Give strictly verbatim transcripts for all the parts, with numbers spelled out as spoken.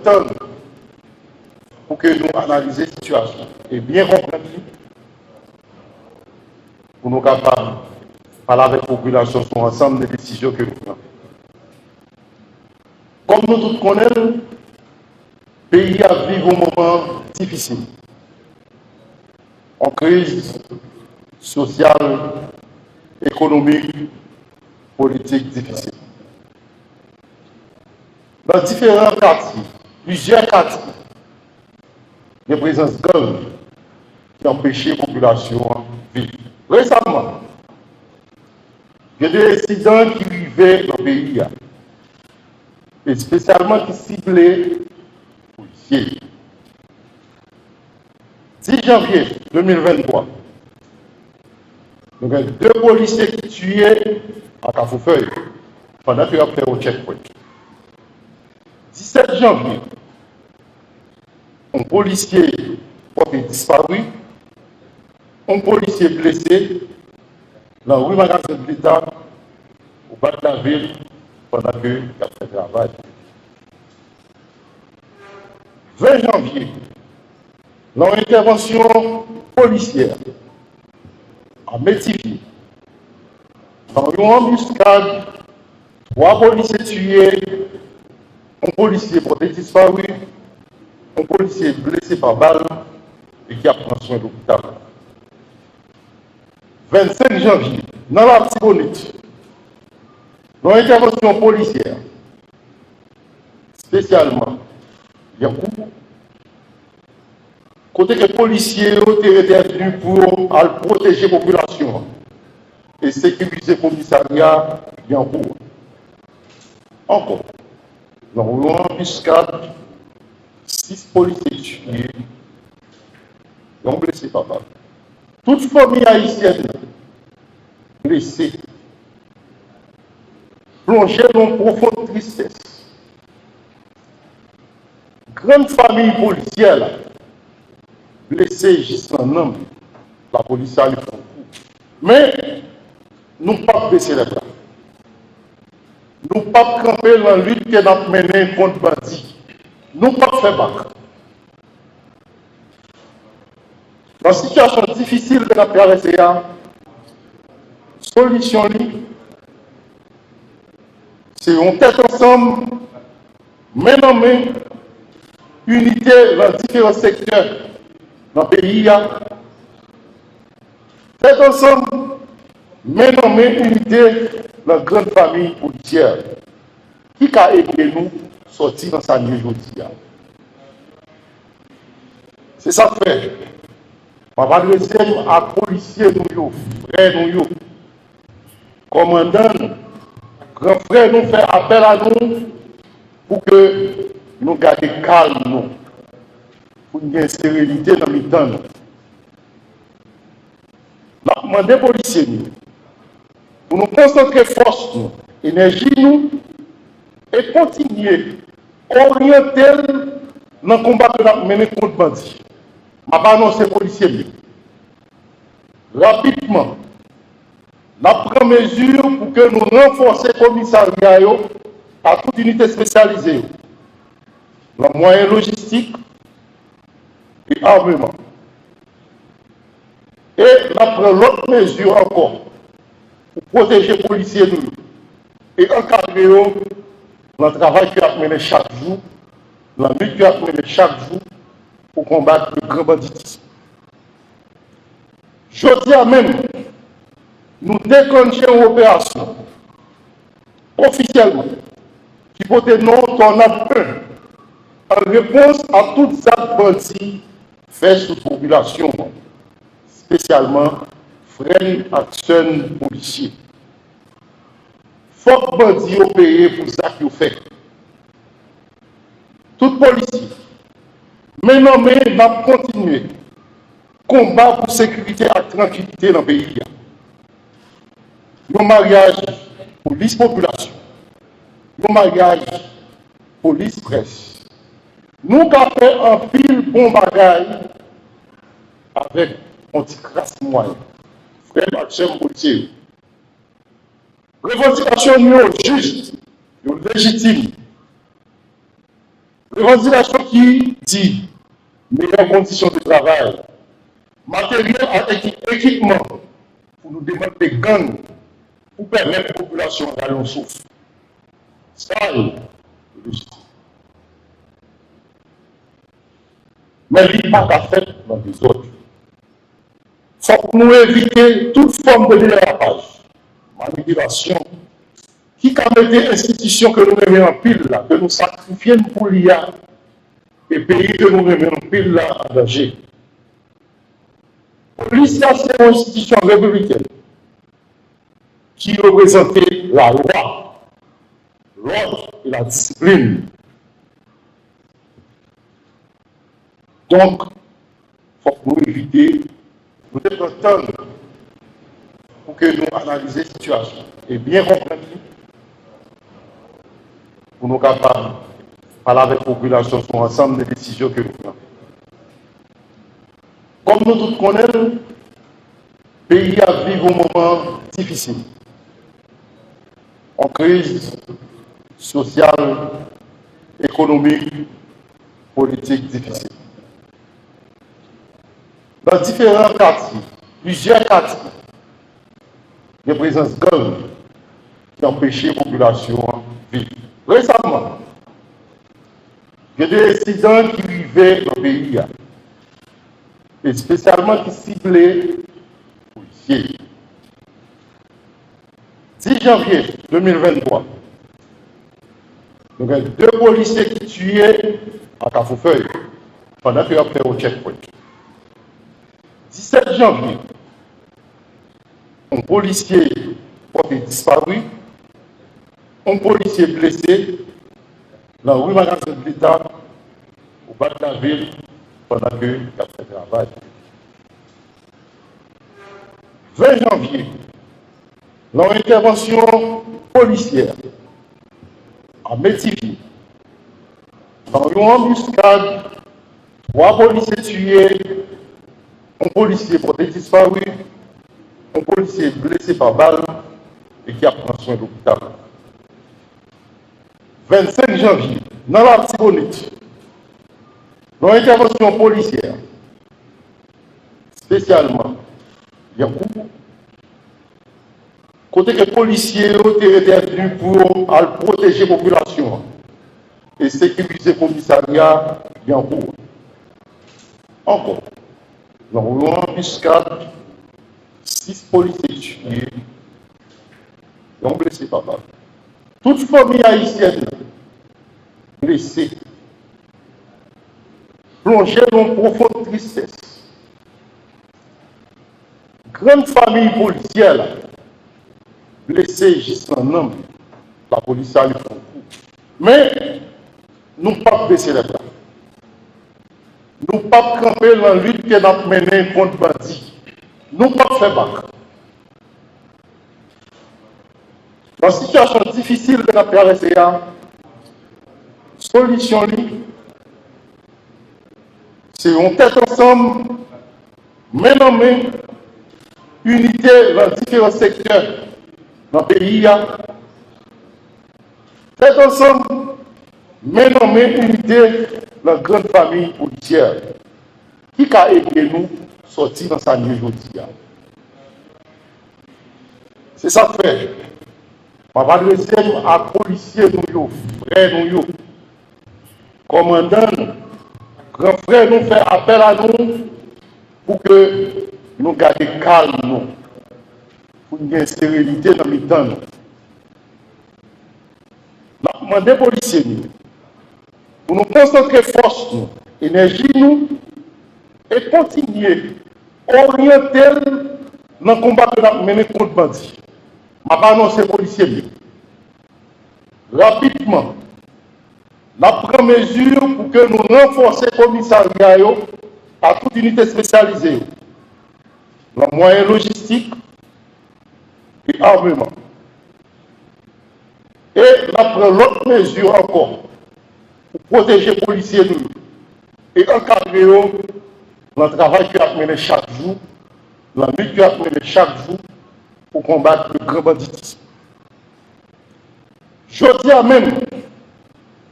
tann pou ke nou analize sitiyasyon e byen konprann li, pou nou kapab pale avèk popilasyon sou ansanm de desizyon ke nou pran. Kòm nou tout konnen l, peyi a ap viv yon moman difisil. Yon kriz sosyal, ekonomik, politik difisil. Nan diferan katye, plizyè katye, gen prezans gang ki anpeche popilasyon an viv. Resaman, gen de ensidan ki rive nan peyi a, espesyalman ki sible polisye. Dis janvye de mil venntwa, nou gen de polisye ki tiye a Kafou Fèy pandan ke y ap fè yon checkpoint. Disèt janvye, yon polisye pòte dispari, yon polisye blese nan ri Magazen Leta, o bad lavil, pandan ke y ap fè travay. Ven janvye, nan yon entèvansyon polisyè a Metivye, nan yon anbiskad, twa polisye tiye, yon polisye pòte dispari, yon polisye blese pa bal e ki ap pran swen lopital. Vennsenk janvye, nan Latibonit, nan yon entèvansyon polisyè, espesyalman Lyankou, kote ke polisye yo te entèvni pou yo al pwoteje popilasyon an e sekirize komisarya Lyankou an. Ankò, nan yon anbiskad, sis polisye tiye, yon blese pa bal. Tout fanmi ayisyèn nan blese, plonje nan yon pwofon tristès. Grann fanmi polisyè la blese jis nan nanm. Lapolis sali fè yon kou. Men, nou p ap bese lèbra. Nou p ap kanpe nan lit ke n ap mennen kont bandi. Nou p ap fè bak. Nan sitiyasyon difisil ke n ap travèse a, solisyon li, se yon tèt ansanm, men nan men, inite nan diferan sektè nan peyi a, tèt ansanm, men nan men, inite nan grann fanmi polisyè ki ka ede nou sòti nan sa n ye jodi a. Se sa k fè, m ap adrese m ak polisye nou yo, frè nou yo, kòmandan nou, gran frè nou fè apèl a nou pou ke nou gade kalm nou, pou n gen serenite nan mitan nou. N ap mande polisye nou pou nou konsantre fòs nou, enèji nou, e kontinye oryante l nan konba ke n ap mennen kont bandi. M ap anonse polisye m yo, rapidman, n ap pran mezi pou ke nou ranfòse komisarya yo ak tout inite espesyalize yo nan mwayen lojistik e ameman. E n ap pran lòt mezi ankò pou pwoteje polisye nou yo e ankadre yo nan travay ke y ap mennen chak jou, nan lit ke y ap mennen chak jou pou konbat le gran banditisme. Jodi a menm, nou deklanche yon operasyon ofisyèlman ki pote non Tònad en, an repons a tout zak bandi fè sou popilasyon an, espesyalman frè n ak sè n polisye. Fòk bandi yo peye pou zak yo fè. Tout polisye, men nan men, n ap kontinye konba pou sekirite ak trankilite nan peyi a. Yon maryaj polis popilasyon, yon maryaj polis près. Nou ka fè anpil bon bagay avèk yon ti kras mwayen. Frè m ak sè m polisye yo, revandikasyon nou yo jis, yo lejitim. Revandication ki di meilleure condition de travail, matériel ak éki- équipement pou nou démantelé gang pou pèmèt popilasyon an rale yon souf. Sa yo, lojistik. Men li pa ka fèt nan dezòd. Fòk nou évité tout fòm de dérapaj, manipilasyon, ki ka mete enstitisyon ke nou renmen anpil la, ke nou sakrifye n pou li a, e peyi ke nou renmen anpil la an danje. Polis la se yon enstitisyon repiblikèn ki reprezante lalwa, lòd e ladisiplin. Donk, fòk nou evite, nou te pran tan nou pou ke nou analize sitiyasyon e byen konprann li, pou nou kapab pale avèk popilasyon sou ansanm de desizyon ke nou pran. Kòm nou tout konnen l, peyi a ap viv yon moman difisil. Yon kriz sosyal, ekonomik, politik difisil. Nan diferan katye, plizyè katye, gen prezans gang ki anpeche popilasyon an viv. Resaman, gen de ensidan ki rive nan peyi a, espesyalman ki sible polisye. Dis janvye de mil venntwa, nou gen de polisye ki tiye a Kafou Fèy pandan ke y ap fè yon checkpoint. Disèt janvye, yon polisye pòte dispari, yon polisye blese nan ri Magazen Leta, o Bad Lavil, pandan ke y ap fè travay. Ven janvye, nan yon entèvansyon polisyè a Metivye, nan yon anbiskad, twa polisye tiye, yon polisye pòte dispari, yon polisye blese pa bal e ki ap pran swen lopital. Vennsenk janvye, nan Latibonit, nan yon entèvansyon polisyè, espesyalman Lyankou, kote ke polisye yo te entèvni pou yo al pwoteje popilasyon an e sekirize komisarya Lyankou an. Ankò, nan yon anbiskad, sis polisye tiye, yon blese pa bal. Tout fanmi ayisyèn nan blese, plonje nan yon pwofon tristès. Grann fanmi polisyè la blese jis nan nanm. Lapolis ale fè yon kou. Men, nou p ap bese lèbra. Nou p ap kanpe nan lit ke n ap mennen kont bandi. Nou p ap fè bak. Nan sitiyasyon difisil ke n ap travèse a, solisyon li, se yon tèt ansanm, men nan men, inite nan diferan sektè nan peyi a, tèt ansanm, men nan men, inite nan grann fanmi polisyè ki ka ede nou sòti nan sa n ye jodi a. Se sa k fè, m ap adrese m ak polisye nou yo, frè nou yo, kòmandan nou, gran frè nou fè apèl a nou pou ke nou gade kalm nou, pou n gen serenite nan mitan nou. N ap mande polisye nou pou nou konsantre fòs nou, enèji nou, e kontinye oryante l nan konba ke n ap mennen kont bandi. M ap anonse polisye m yo, rapidman, n ap pran mezi pou ke nou ranfòse komisarya yo ak tout inite espesyalize yo nan mwayen lojistik e ameman. E n ap pran lòt mezi ankò pou pwoteje polisye nou yo e ankadre yo nan travay ke y ap mennen chak jou, nan lit ke y ap mennen chak jou pou konbat le gran banditisme. Jodi a menm,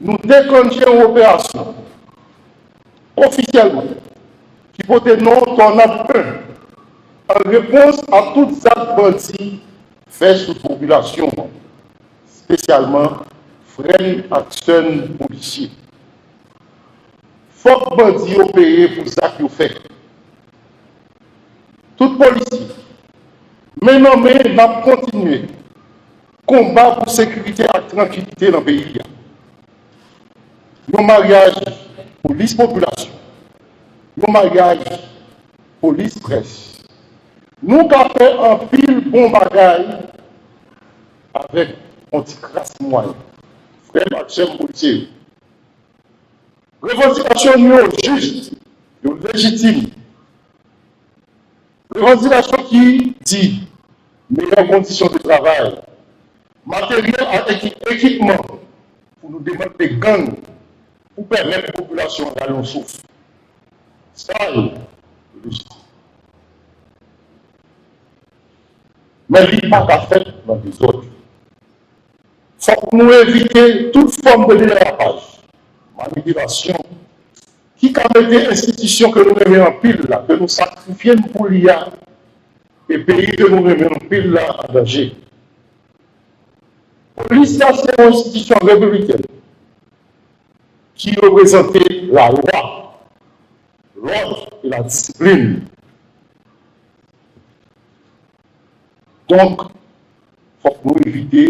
Nou deklanche yon operasyon ofisyèlman ki pote non Tònad en an repons a tout zak bandi fè sou popilasyon an, espesyalman frè n ak sè n polisye. Fòk bandi yo peye pou zak yo fè. Tout polisye, men nan men, n ap kontinye konba pou sekirite ak trankilite nan peyi a. Yon maryaj polis popilasyon, yon maryaj polis près. Nou ka fè anpil bon bagay avèk yon ti kras mwayen. Frè m ak sè m polisye yo, revandikasyon nou yo jis, yo lejitim. Revandikasyon ki di meyè kondisyon de travay, materyèl ak eki- ekipman pou nou demantle gang pou pèmèt popilasyon an rale yon souf. Sa yo lejitim. Men li pa ka fèt nan dezòd. Fòk nou evite tout fòm de derapaj, manipilasyon, ki ka mete enstitisyon ke nou renmen anpil la, ke nou sakrifye n pou li a, e peyi ke nou renmen anpil la an danje. Polis la se yon enstitisyon repibliken ki reprezante lalwa, lòd e ladisiplin. Donk, fòk nou evite